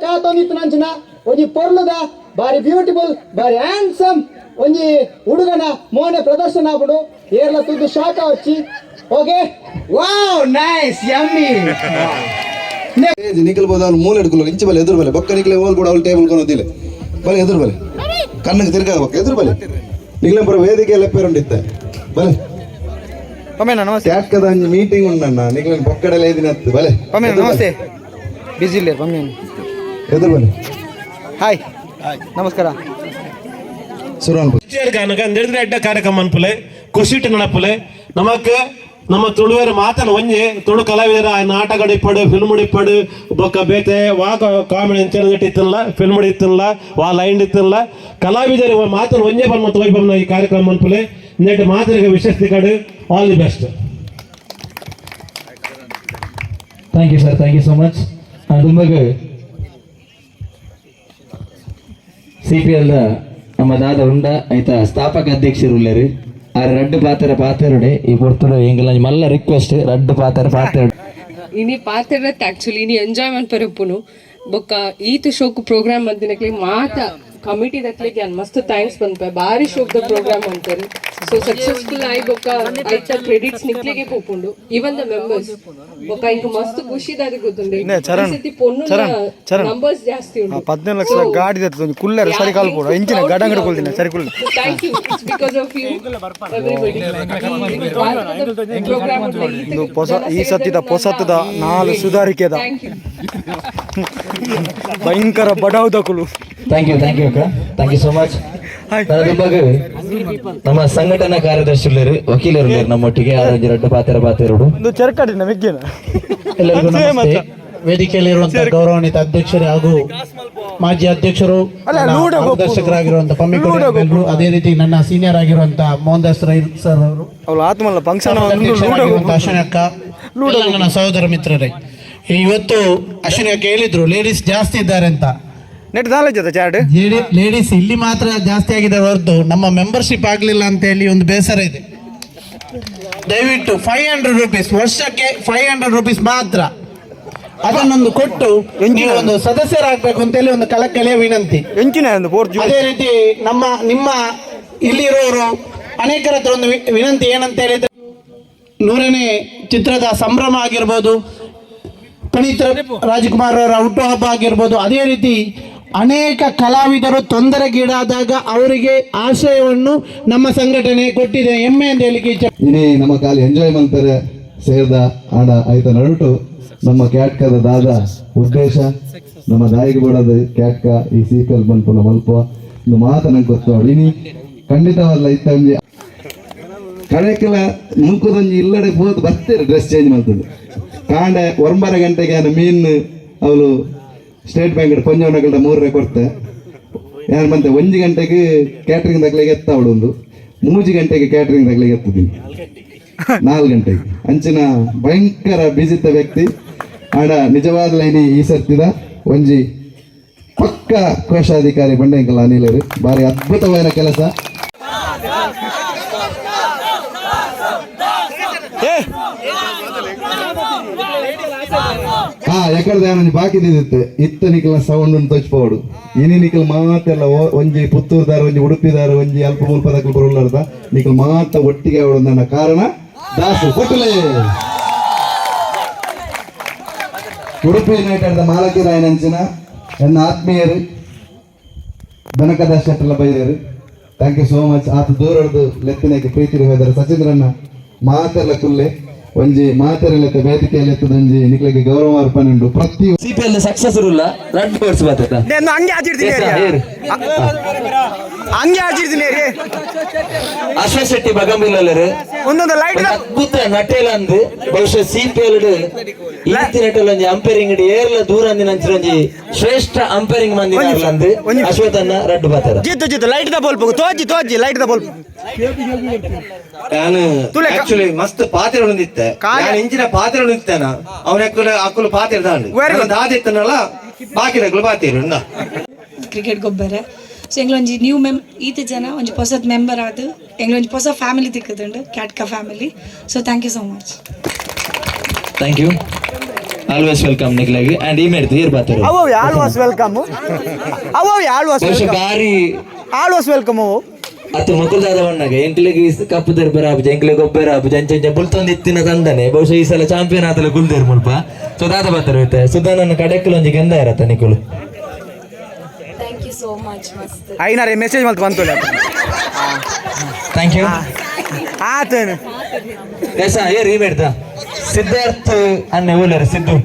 ಕಾತೊಂದಿತ್ತು ನಂಚಿನ ಒಂಜಿ ಪೊರ್ಲುದ ಬಾರಿ ಬ್ಯೂಟಿಫುಲ್ ಬಾರಿ ಹ್ಯಾಂಡ್ಸಮ್ ಒಂಜಿ ಹುಡುಗನ ಮೋನೆ ಪ್ರದರ್ಶನ ಆಪುಂಡು. ಏರ್ಲ ತೂದು ಶಾಖ వచ్చి. Okay, wow, nice, yummy. Nikhil ಬೋದ ಅವ್ನು ಮೂಲೆ ಹಿಡ್ಕೊಳ್ಳೋ ಇಂಚು ಬಲೆ, ಎದುರು ಬಲೆ. ಬೊಕ್ಕ ನಿಕ್ಲೆ ಓಲ್ ಕೂಡ ಅವ್ಳು ಟೇಬಲ್ ಕೊನೋದಿಲ್ಲ. ಬಲೆ, ಎದುರು ಬಲೆ. ಕಣ್ಣಿಗೆ ತಿರ್ಗ ಬೊಕ್ಕ ಎದುರು ಬಲೆ. ನಿಕ್ಲೆ ಪುರ ವೇದಿಕೆ ಲೆಪ್ಪೇರುಂಡಿತ್ತೆ, ಬಲೆ. ಪಮ್ಮೇನ, ನಮಸ್ತೆ. ಟ್ಯಾಟ್ಕದ ಒಂಜಿ ಮೀಟಿಂಗ್ ಉಂಡಣ್ಣ. ನಿಕ್ಲೆ ಬೊಕ್ಕಡೆಲ್ಲ ಐದಿನ ಹತ್ತು ಬಲೆ. ಪಮ್ಮೇನ. ಎದುರು ಬಲೆ. ನಮಸ್ತೆ. ಬಿಸಿ ಇಲ್ಲ ಪಮ್ಮೇನ. ಎದುರು ಬಲೆ. ಹಾಯ್, ನಮಸ್ಕಾರ. ಸುರಾನ್. ಗಾನಗ ನೆರೆದ್ರೆ ಅಡ್ಡ ಕಾರ್ಯಕ್ರಮ ಅನ್ಪುಲೆ, ಖುಷಿಟ್ ನಡಪುಲೆ. ನಮಕ್ ನಮ್ಮ ತುಳುವೆರ್ ಮಾತನ ಒಂಜಿ ತುಳು ಕಲಾವಿದರ ನಾಟಕ ಇಪ್ಪಡು, ಫಿಲ್ಮ್ ಇಪ್ಪಡು, ಬೊಕ್ಕ ಬೇತೆ ವಾ ಕಾಮಿಡಿ ಇತ್ತಲ್ಲ, ಫಿಲ್ಮ್ ಇತ್ತಲ್ಲ, ವಾ ಲೈನ್ ಇತ್ತಲ್ಲ, ಕಲಾವಿದರು ಮಾತನ ಒಂಜೇ ಬಂದ್ ತೋಯ್ಬಂದ ಈ ಕಾರ್ಯಕ್ರಮ ಅನ್ಪುಲೆ. ನೆಟ್ ಮಾತರಿಗೆ ವಿಶೇಷ ಕಡೆ all the best. Thank you sir, thank you so much. ದುಂಬಗ್ ಸಿಪಿಎಲ್ ನಮ್ಮ ದಾದ ಉಂಡ ಐತ ಸ್ಥಾಪಕ ಅಧ್ಯಕ್ಷರು ಉಲ್ಲೆರ್. ಆರ್ ರಡ್ಡ್ ಪಾತೆರ ಪಾತೆರಡೆ. ಈ ಪೊರ್ತುಡು ಎಂಕಲ್ನ ಮಲ್ಲ ರಿಕ್ವೆಸ್ಟ್, ರಡ್ಡ್ ಪಾತೆರ ಪಾತೆರಡೆ. ಇನಿ ಪಾತೆರತ್ತೆ ಆಕ್ಚುಲಿ ಇನಿ ಎಂಜಾಯ್ ಮನ್ಪೆರೆ ಉಪ್ಪುನು. ಬೊಕ್ಕ ಈತ್ ಶೋಕ್ ಪ್ರೋಗ್ರಾಮ್ ಮಂತಿನಕ್ಲೆ ಮಾತ ಕಮಿಟಿ ದಕ್ಲೆಗ್ ಯಾನ್ ಮಸ್ತ್ thanks ಪನ್ಪೆ. ಬಾರಿ ಶೋಕ್ದ ಪ್ರೋಗ್ರಾಮ್ ಅಂತಾರೆ. ಸೊ ಸಕ್ಸಸ್ಫುಲ್ ಆಯಿ ಬೊಕ್ಕ ಐತ ಕ್ರೆಡಿಟ್ಸ್ ನಿಕ್ಲೆಗೆ ಪೋಪುಂಡು, even the members. ಬೊಕ್ಕ ಇಂಕ್ ಮಸ್ತ್ ಖುಷಿ ದಾದ ಗೊತ್ತುಂಡು, ಚರಣ್, ಈ ಸತಿ ಪೊಣ್ಣು ಚರಣ್, ಚರಣ್. ನಂಬರ್ಸ್ ಜಾಸ್ತಿ ಉಂಡು. 15 ಲಕ್ಷ ಗಾಡಿ ಒಂಜಿ ಕುಲ್ಲೆರ್ ಸರಿ ಕಾಲ್ ಪೋಡು. ಇಂಚಿನ ಗಡಂಗಡ ಕೊಲ್ದಿನ ಸರಿ ಕುಲ್ಲೆ. Thank you. It's because of you, everybody. Program. ಇದು ಪೊಸ ಈ ಸತ್ತಿದ ಪೊಸತ್ತದ ನಾಲ್ ಸುಧಾರಿಕೆದ. Thank you. ಭಯಂಕರ ಬಡವದಕುಲು. Thank you, thank you ಅಕ್ಕ, thank you so much. ದುಂಬಗ್ ನಮ್ಮ ಸಂಘಟನಾ ಕಾರ್ಯದರ್ಶಿ ಉಲ್ಲೆರ್, ವಕೀಲರು ಉಲ್ಲೆರ್ ನಮ್ಮೊಟ್ಟಿಗೆ. ಆರೋಗ್ಯ ರಡ್ಡ್ ಪಾತೆರ ಪಾತೆರಡು. ಒಂದು ಚೆರ್ಕಡಿನ ಮೆಗ್ಗಿನ. ಎಲ್ಲರಿಗೂ ನಮಸ್ತೆ. ವೇದಿಕೆಯಲ್ಲಿರುವಂತಹ ಗೌರವಾನ್ವಿತ ಅಧ್ಯಕ್ಷರು ಹಾಗೂ ಮಾಜಿ ಅಧ್ಯಕ್ಷರು, ಅಲ್ಲ, ನನ್ನ ಲೂಡೋ ಗೊಪ್ಪು. ಮಾರ್ಗದರ್ಶಕರಾಗಿರುವಂತಹ ಪಮ್ಮಿ ಲೂಡೋ ಬೆಲ್ರು, ಅದೇ ರೀತಿ ನನ್ನ ಸೀನಿಯರ್ ಆಗಿರುವಂತಹ ಮೋಹನ್ ದಾಸ್ ರೈ ಸರ್ ಅವರು, ಅವಳು ಆತ್ಮಲ್ಲ ಫಂಕ್ಷನ್ ಲೂಡೋ. ಅಧ್ಯಕ್ಷರಾಗಿರುವಂತಹ ಅಶ್ವಿನಿ ಅಕ್ಕ, ಎಲ್ಲ ನನ್ನ ಸಹೋದರ ಮಿತ್ರರೇ, ಇವತ್ತು ಅಶ್ವಿನಿ ಅಕ್ಕ ಹೇಳಿದ್ರು ಲೇಡೀಸ್ ಜಾಸ್ತಿ ಇದ್ದಾರೆ ಅಂತ. ನೆಟ್ ನಾಲೆಜ್ ಅದ ಚಾರ್ಡ್. ಲೇಡೀಸ್ ಇಲ್ಲಿ ಮಾತ್ರ ಜಾಸ್ತಿ ಆಗಿದೆ ಹೊರತು ನಮ್ಮ ಮೆಂಬರ್ಶಿಪ್ ಆಗಲಿಲ್ಲ ಅಂತ ಹೇಳಿ ಒಂದು ಬೇಸರ ಇದೆ. ದಯವಿಟ್ಟು ₹500, ವರ್ಷಕ್ಕೆ ₹500 ಮಾತ್ರ, ಅದನ್ನೊಂದು ಕೊಟ್ಟು ನೀವು ಒಂದು ಸದಸ್ಯರಾಗಬೇಕು ಅಂತ ಹೇಳಿ ಒಂದು ಕಳಕಳಿಯ ವಿನಂತಿ. ಎಂಚಿನ ಒಂದು ಫೋರ್ ಅದೇ ರೀತಿ ನಮ್ಮ ನಿಮ್ಮ ಇಲ್ಲಿರೋರು ಅನೇಕರ ಹತ್ರ ಒಂದು ವಿನಂತಿ ಏನಂತ ಹೇಳಿದ್ರೆ, 100ನೇ ಚಿತ್ರದ ಸಂಭ್ರಮ ಆಗಿರ್ಬೋದು, ಪುನೀತ್ ರಾಜ್ಕುಮಾರ್ ಅವರ ಹುಟ್ಟುಹಬ್ಬ ಆಗಿರ್ಬೋದು, ಅದೇ ರೀತಿ ಅನೇಕ ಕಲಾವಿದರು ತೊಂದರೆಗೀಡಾದಾಗ ಅವರಿಗೆ ಆಶ್ರಯವನ್ನು ನಮ್ಮ ಸಂಘಟನೆ ಕೊಟ್ಟಿದೆ, ಹೆಮ್ಮೆ ಅಂತ ಹೇಳಿಕ್ಕೆ ಇಚ್ಛೆ. ಇನಿ ನಮ್ಮ ಖಾಲಿ ಎಂಜಾಯ್ ಮಲ್ಪೆರೆ ಸೇರ್ದ. ಆಡ ಐತ ನಡುಟು ನಮ್ಮ ಕ್ಯಾಟ್ಕದ ದಾದ ಉದ್ದೇಶ, ನಮ್ಮ ದಾಯಿಗೆ ಬೋಡದ ಕ್ಯಾಟ್ಕ ಈ ಸಿಪಿಎಲ್ ಮನ್ಪುನ ಮಲ್ಪ ಇಂದು ಮಾತ ನಂಗೆ ಗೊತ್ತು. ಇನಿ ಖಂಡಿತವಲ್ಲ ಇತ್ತ ಒಂಜಿ ಕಡೆಕೆಲ ಮುಲ್ಕದೊಂಜಿ ಇಲ್ಲಡೆ ಪೋದು ಬರ್ತೀರಿ, ಡ್ರೆಸ್ ಚೇಂಜ್ ಮಾಡ್ತದೆ. ಕಾಂಡೆ 9 ಗಂಟೆಗೆ ನಾನು ಮೀನ್ ಅವಳು ಸ್ಟೇಟ್ ಬ್ಯಾಂಕ್ ಪಂಜವನಗಳ ಮೂರರೆ ಕೊಡ್ತೆ. ಯಾರು ಬಂತೆ 1 ಗಂಟೆಗೆ ಕ್ಯಾಟ್ರಿಂಗ್ ತಗ್ಲಿಗೆ ಎತ್ತ ಅವಳು ಒಂದು 3 ಗಂಟೆಗೆ ಕ್ಯಾಟ್ರಿಂಗ್ ತಗ್ಲಿಗೆ ಎತ್ತದೀನಿ, 4 ಗಂಟೆಗೆ. ಅಂಚಿನ ಭಯಂಕರ ಬಿಜಿತ ವ್ಯಕ್ತಿ. ಆಡ ನಿಜವಾದ ಲೈನಿ ಈ ಸರ್ತಿದ ಒಂಜಿ ಪಕ್ಕ ಕೋಶಾಧಿಕಾರಿ ಬಂಡೆಂಕಲ್ ಅನಿಲರು. ಬಾರಿ ಅದ್ಭುತವಾದ ಕೆಲಸ. ಏ. ಹಾ, ಎಕಡ್ದ ಒಂಜಿ ಬಾಕಿ ದಿದಿತ್ತೆ ಇತ್ತ ನಿಕಲ ಸೌಂಡ್ ಉಂಟು ತೋಚ್ಪೋಡು. ಇನಿ ನಿಕಲ್ ಮಾತೆಲ್ಲ ಒಂಜಿ ಪುತ್ತೂರ್ದಾರ, ಒಂಜಿ ಉಡುಪಿದಾರ, ಒಂಜಿ ಅಲ್ಪ ಮುಲ್ಪದಕಲ್ ಬರುಲ್ಲರ್ದ ನಿಕಲ್ ಮಾತ ಒಟ್ಟಿಗೆ ಅವಳು ನನ್ನ ಕಾರಣ ದಾಸು ಕೊಟ್ಟಲೆ. ಉಡುಪಿ ಯುನೈಟೆಡ್ ಮಾಲಕರಾಯನಂಚಿನ ಎನ್ನ ಆತ್ಮೀಯರು ಬೆನಕದ ಶೆಟ್ಟಲ ಬೈದೇರು, thank you so much. ಆತ ದೂರಡ್ದು ಲೆತ್ತಿನಕ್ಕೆ ಪ್ರೀತಿ ಹೋದರೆ ಸಚೇಂದ್ರನ್ನ ಮಾತೆಲ್ಲ ಕುಲ್ಲೆ ಒಂಜಿ ಮಾತೆಲ್ಲ ವೇದಿಕೆಯಲ್ಲಿ ಎತ್ತದೊಂಜಿ ನಿಕ್ಲೆಗೆ ಗೌರವ ಅರ್ಪಣೆ ಉಂಟು ಪ್ರತಿ ಸಿಪಿಎಲ್ ಸಕ್ಸಸ್ ಉಲ್ಲ ರಡ್ಡ್ ವರ್ಸ್ ಬರ್ತದ. నేను ಹಂಗೆ ಆಚಿರ್ತೀನಿ. ಹಂಗೆ ಆಚಿರ್ತೀನಿ ರೀ. ಅಶ್ವಥ್ ಶೆಟ್ಟಿ ಬಗಂಬಿಲ್ಲರು. ಒಂದೊಂದು ಲೈಟ್. ಅದ್ಭುತ ನಟೇಲ ಅಂದ್ ಬಹುಶಃ ಸಿಪಿಎಲ್ ಇತ್ತಿ ನಟೇಲ ಒಂಜಿ ಅಂಪೈರಿಂಗ್ ಏರ್ಲ ದೂರ ಅಂದಿನ ಅಂಚಿನ ಒಂಜಿ ಶ್ರೇಷ್ಠ ಅಂಪೈರಿಂಗ್ ಮಂದಿ ಅಂದ್ ಅಶ್ವಥನ್ನ ರಡ್ಡು ಬಾತಾರ. ಜಿತ್ತು ಜಿತ್ತು ಲೈಟ್ the bulb ತೋಜಿ ತೋಜಿ light the bulb. ನಾನು ತುಲೆ ಆಕ್ಚುಲಿ ಮಸ್ತ್ ಪಾತ್ರೆ ಉಂದಿತ್ತೆ. ನಾನು ಇಂಚಿನ ಪಾತ್ರೆ ಉಂದಿತ್ತೇನ ಅವನ ಅಕ್ಕಲು ಪಾತ್ರೆ ದಾಂಡು. Very good. ದಾದಿತ್ತನಲ್ಲ ಬಾಕಿ ನಕಲು ಪಾತ್ರೆ ಉಂಡ. ಕ್ರಿಕೆಟ್ ಗೊಬ್ಬರ. ಸೊ ಎಂಗ್ಲೊಂಜಿ ನ್ಯೂ ಮೆಮ್ ಈತ ಜನ ಒಂಜಿ ಪೊಸತ್ ಮೆಂಬರ್ ಆದ್ ಎಂಗ್ಲೊಂಜಿ ಪೊಸ ಫ್ಯಾಮಿಲಿ ತಿಕ್ಕದುಂಡು, ಕ್ಯಾಟ್ಕಾ family. So thank you so much. Thank you. Always welcome ನಿಕ್ಲೆಗ್ ಅಂಡ್ ಈ ಮೇಡ್ತು ಏರ್ ಬಾತರು ಅವು ಆಲ್ವಾಸ್ welcome ಅವು ಆಲ್ವಾಸ್ ಬಹುಶಃ welcome ಬಾರಿ ಆಲ್ವಾಸ್ welcome ಅವು ಅತ್ತು ಮಕ್ಕಳದಾದ ಬಣ್ಣಗ ಎಂಕ್ಲೆಗ್ ಈ ಕಪ್ಪು ದರ್ಬರ ಆಪುಜ ಎಂಕ್ಲೆಗ್ ಒಬ್ಬರ ಆಪುಜ ಅಂಚ ಅಂಚ ಬುಲ್ತೊಂದು ಇತ್ತಿನ ತಂದನೆ ಬಹುಶಃ ಈ ಸಲ ಚಾಂಪಿಯನ್ ಆತಲ ಗುಲ್ದೇರ್ ಮುಲ್ಪ. ಸೊ ದಾದ ಬಾತರು ಇತ್ತೆ ಸುಧಾನನ್ನ ಕಡೆಕ್ಕಲು ಒಂಜಿ ಗೆಂದ ಇರತ್ತ ನಿಕುಲು. Thank you so much ಮಸ್ತ್. ಐನಾರೆ ಮೆಸೇಜ್ ಮಲ್ತು ಬಂತು. Thank you. ಆತೇನು ಎಸ ಏರ್ ಈ ಮೇಡ್ದ ಸಿದ್ಧಾರ್ಥ್ ಅನ್ನೆ ಊಲರ್ ಸಿದ್ದು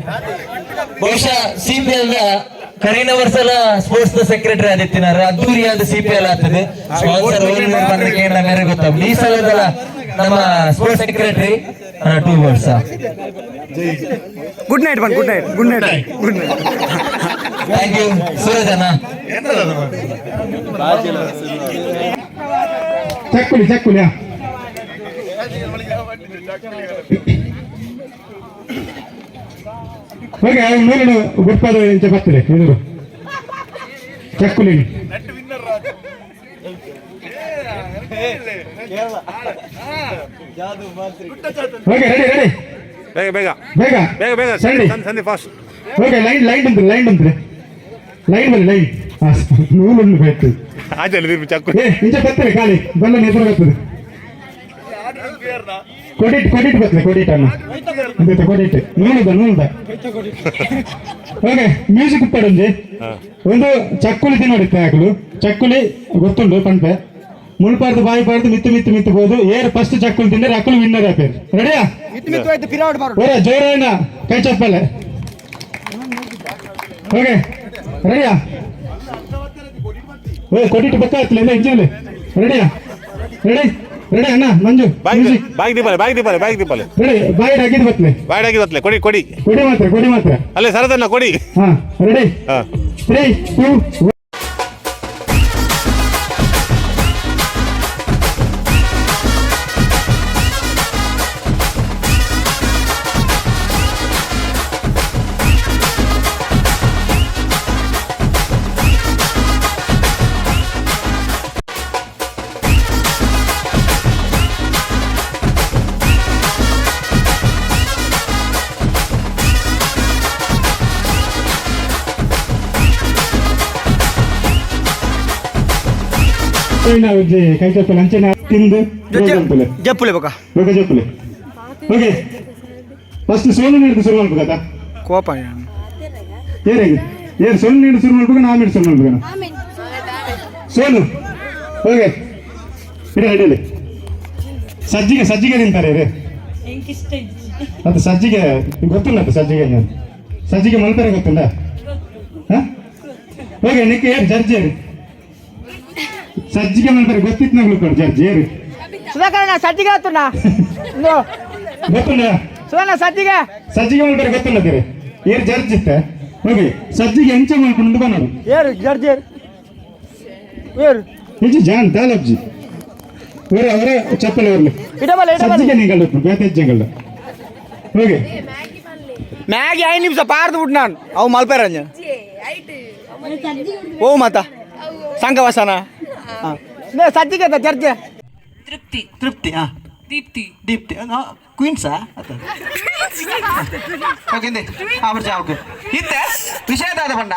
ಬಹುಶಃ ಸಿಪಿಎಲ್ ನ ಕರೀನ ವರ್ಷಲ ಸ್ಪೋರ್ಟ್ಸ್ ದ ಸೆಕ್ರೆಟರಿ ಆದಿತ್ತಿನಾರ ಅದ್ದೂರಿಯಾದ ಸಿಪಿಎಲ್ ಆಗ್ತದೆ. ಸ್ಪಾನ್ಸರ್ ಬಂದ ಕೇಂದ್ರ ಮೇರೆ ಗೊತ್ತಾಗ್ಲಿ ಈ ಸಲದಲ್ಲ ನಮ್ಮ sports secretary 2 words. Good night bun, good night, good night, good night. Thank you Suraj ಅಣ್ಣ. ಚಕ್ಕುಲಿ ಚಕ್ಕುಲಿ. ಓಕೆ, ಮೇಲೆ ಗುರ್ಪಾದ ಇಂಚ ಬರ್ತದೆ ಎದುರು ಚಕ್ಕುಲಿ. Okay, ready ready. ಬೇಗ ಬೇಗ. ಬೇಗ. ಬೇಗ ಬೇಗ. ಸಂಡಿ. ಸಂಧಿ ಫಾಸ್ಟ್. ಓಕೆ, ಲೈನ್ ಲೈನ್ ಉಂಟು, ಲೈನ್ ಉಂಟು, ಲೈನ್ ಬಲ್ಲಿ ಲೈನ್ ನೂಲುಂಡು ಬೇಕು. ಆಚೆ ಚಕ್ಕು. ಏ ಇಂಚ ಬರ್ತದೆ ಖಾಲಿ ಬಲ್ಲ ಎದುರು ಬರ್ತದೆ. ಕೊಡಿಟ್ ಕೊಡಿಟ್ ಬರ್ತದೆ, ಕೊಡಿಟ್ ಅಣ್ಣ ಅಂತ ಕೊಡಿಟ್ ನೂಲುದ ನೂಲುದ. ಓಕೆ, ಮ್ಯೂಸಿಕ್ ಉಪ್ಪಡೊಂಜಿ ಒಂದು ಚಕ್ಕುಲಿ ತಿನ್ನೋಡಿತ್ತೆ ಆಗಲು ಚಕ್ಕುಲಿ ಗೊತ್ತುಂಡು ಪಂಪೆ ಮುಳ್ಪಾರ್ದು ಬಾಯಿ ಪಾರ್ದು ಮಿತ್ತು ಮಿತ್ತು ಮಿತ್ತು ಬೋದು. ಏರ್ ಫಸ್ಟ್ ಚಕ್ಕುಲಿ ತಿಂದರೆ ಅಕ್ಕಲು ವಿನ್ನರ್ ಆಪೇರು. ರೆಡಿಯಾ? ಮಿತ್ತು ಮಿತ್ತು ಆಯ್ತು ಪಿರಾವಡ್ ಬಾರು. ಓರ ಜೋರಾಯಣ ಕೈ ಚಪ್ಪಲೆ. ಓಕೆ, ರೆಡಿಯಾ? ಓ ಕೊಡಿಟ್ಟು ಪಕ್ಕ ಆಯ್ತಲ್ಲ ಇಂಜಿನ್. ರೆಡಿಯಾ? ರೆಡಿ ರೆಡಿ ಅಣ್ಣ ಮಂಜು. ಮ್ಯೂಸಿಕ್. ಬಾಗಿ ದೀಪಾಲೆ ಬಾಗಿ ದೀಪಾಲೆ ಬಾಗಿ ದೀಪಾಲೆ. ರೆಡಿ, ಬಾಯಿ ಹಾಕಿದ್ ಬತ್ಲೆ. ಬಾಯಿ ಹಾಕಿ ಬತ್ಲೆ, ಕೊಡಿ ಕೊಡಿ. ಕೊಡಿ ಮಾತ್ರ, ಕೊಡಿ ಮಾತ್ರ. ಅಲ್ಲೇ ಸರದನ್ನ ಕೊಡಿ. ಹಾ ರೆಡಿ. ಹಾ. 3 2 ಕೈ ಚಪ್ಪಲೆ ಅಂಚನೆ ತಿಂದು ಮಲ್ಪಲೆ. ಜಪ್ಪುಲೆ ಬೊಕ. ಓಕೆ ಜಪ್ಪುಲೆ. ಓಕೆ, ಫಸ್ಟ್ ಸೋನು ನೀಡ್ದು ಶುರು ಮಲ್ಪುಗತ್ತ. ಕೋಪ. ಏರೇಗಿ ಏನ್ ಸೋನು ನೀಡು ಶುರು ಮಲ್ಪುಗ, ನಾ ನೀಡು ಶುರು ಮಲ್ಪುಗ ಸೋನು. ಓಕೆ, ಇಡ ಹಿಡಿಯಲಿ. ಸಜ್ಜಿಗೆ ಸಜ್ಜಿಗೆ ತಿಂತಾರೆ ರೇ ಅದು ಸಜ್ಜಿಗೆ ಗೊತ್ತಿಲ್ಲ. ಅದು ಸಜ್ಜಿಗೆ ಸಜ್ಜಿಗೆ ಮಲ್ಪರೆ ಗೊತ್ತಿಲ್ಲ. ಓಕೆ, ನಿಕ್ಕೆ ಏರ್ ಜಡ್ಜ್ ಏರು ಸಜ್ಜಿಗೆ ಮಲ್ಪರೆ ಗೊತ್ತಿತ್ತು ನಂಗೆ ಕೊಡು ಜಡ್ಜ್ ಏರು. ಸುಧಾಕರಣ ಸಜ್ಜಿಗೆ ಆತುನ ಗೊತ್ತುಂಡ? ಸುಧಾನ ಸಜ್ಜಿಗೆ. ಸಜ್ಜಿಗೆ ಮಲ್ಪರೆ ಗೊತ್ತಿಲ್ಲ ತೀರೆ ಏರ್ ಜಡ್ಜ್ ಇತ್ತ. ಓಕೆ, ಸಜ್ಜಿಗೆ ಎಂಚ ಮಲ್ಪುಂಡು ಬನ್ನೋಡು. ಏರು ಜಡ್ಜ್ ಏರು ಏರು. ಇಂಚ ಜಾನ್ ತಾಲಬ್ಜಿ ಅವರ ಅವರ ಚಪ್ಪಲಿ ಅವರಲ್ಲಿ. ಇಡಬಲ್ಲ ಇಡಬಲ್ಲ. ಸಜ್ಜಿಗೆ ನೀಗಲ್ಲ ಬೇತೆ ಜಂಗಲ್ಲ. ಓಕೆ, ಮ್ಯಾಗಿ 5 ನಿಮಿಷ ಪಾರ್ದು ಬಿಟ್ಟು ನಾನು ಅವು ಮಲ್ಪೇರಂಜ ಓ ಮಾತ ಸಂಘವಾಸನ ಹಾಂ ಸಜ್ಜಿಗೆ ಜಡ್ಜ್. ತೃಪ್ತಿ. ತೃಪ್ತಿ, ಹಾಂ. ದೀಪ್ತಿ. ದೀಪ್ತಿ ಕ್ವೀನ್ಸಾ? ಓಕೆ ಹಾಂ ಬರ್ಜಾ. ಓಕೆ, ಇತ್ತೆ ವಿಷಯದಾದ ಬಂಡ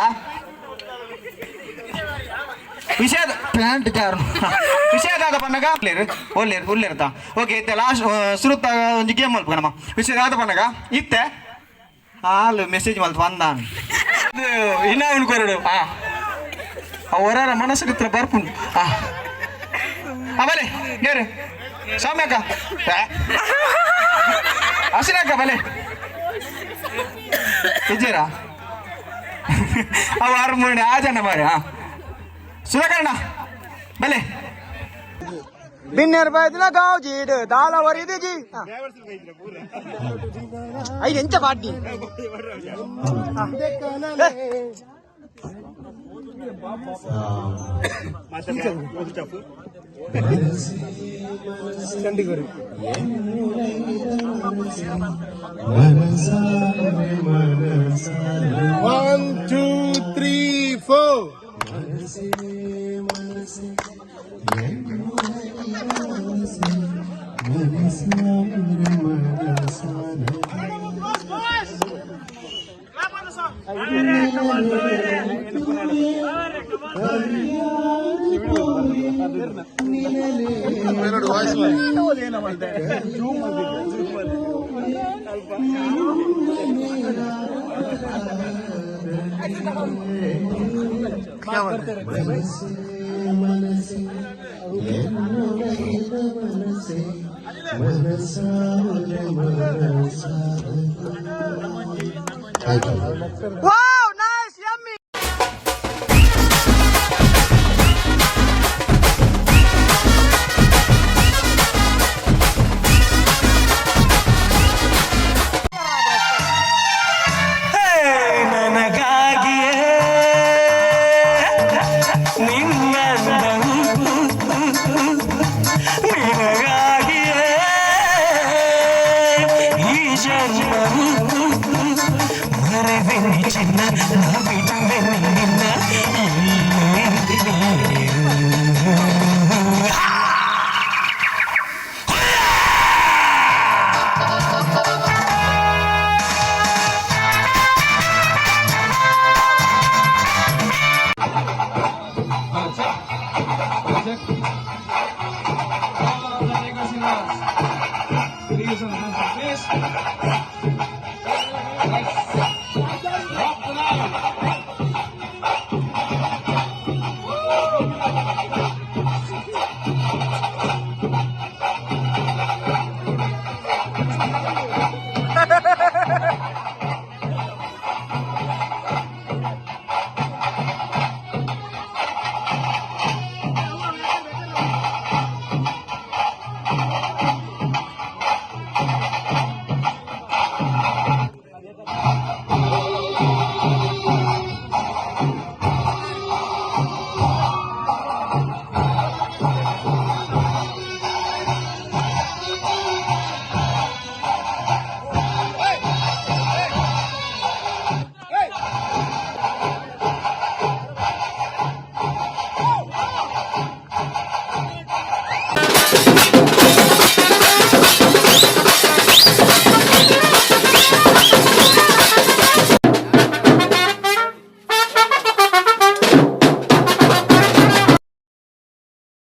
ವಿಷಯದ ಪ್ಯಾಂಟ್ ಜಾರು ವಿಷಯದಾದ ಪನ್ನಗ ಒಲ್ಲೇರು ಒಲ್ಲೇರ್ತಾ. ಓಕೆ, ಇತ್ತೆ ಲಾಸ್ಟ್ ಸುರುತ್ತ ಒಂಜಿ ಗೇಮ್ ಮಲ್ಪ ನಮ್ಮ ವಿಷಯದಾದ ಪನ್ನಗ ಇತ್ತೆ ಹಾಲು ಮೆಸೇಜ್ ಮಲ್ತು ಬಂದಾನು ಇನ್ನ ಕೊರಡು. ಹಾಂ, ಅವರ ಮನಸ್ಸಿಗೆ ಹತ್ರ ಬರ್ಪುಂಡು. ಹಾಂ ಬಲೆ ನೇರು ಸೌಮ್ಯಕ್ಕ ಹಸಿರಕ್ಕ ಬಲೆ ಇದ್ದೀರಾ ಅವು ಆರು ಮೂರನೇ ಆ ಜನ ಮಾರೆ. ಹಾಂ ಸುಧಾಕರಣ ಬಲೆ. ಬಿನ್ನೆರ್ ಬಾಯ್ದಿನ ಗಾವ್ ಜೀಡ್ ದಾಲ ವರಿದಿ ಜಿ ಐದು ಎಂಚ ಪಾಡ್ಡಿ. One, two, three, four. Wow, nice, yummy. ನನಗಾಗಿಯೇ ನಿನ್ನಂದವು ನಿನಗಾಗಿಯೇ ಈ ಜನ್ಮವು ಮರೆವೆನಿ ಚಿನ್ನ ನಾ ಬಿಡುವೆನಿ ನಿನ್ನ ಇಲ್ಲೇ ನೀರು. Please.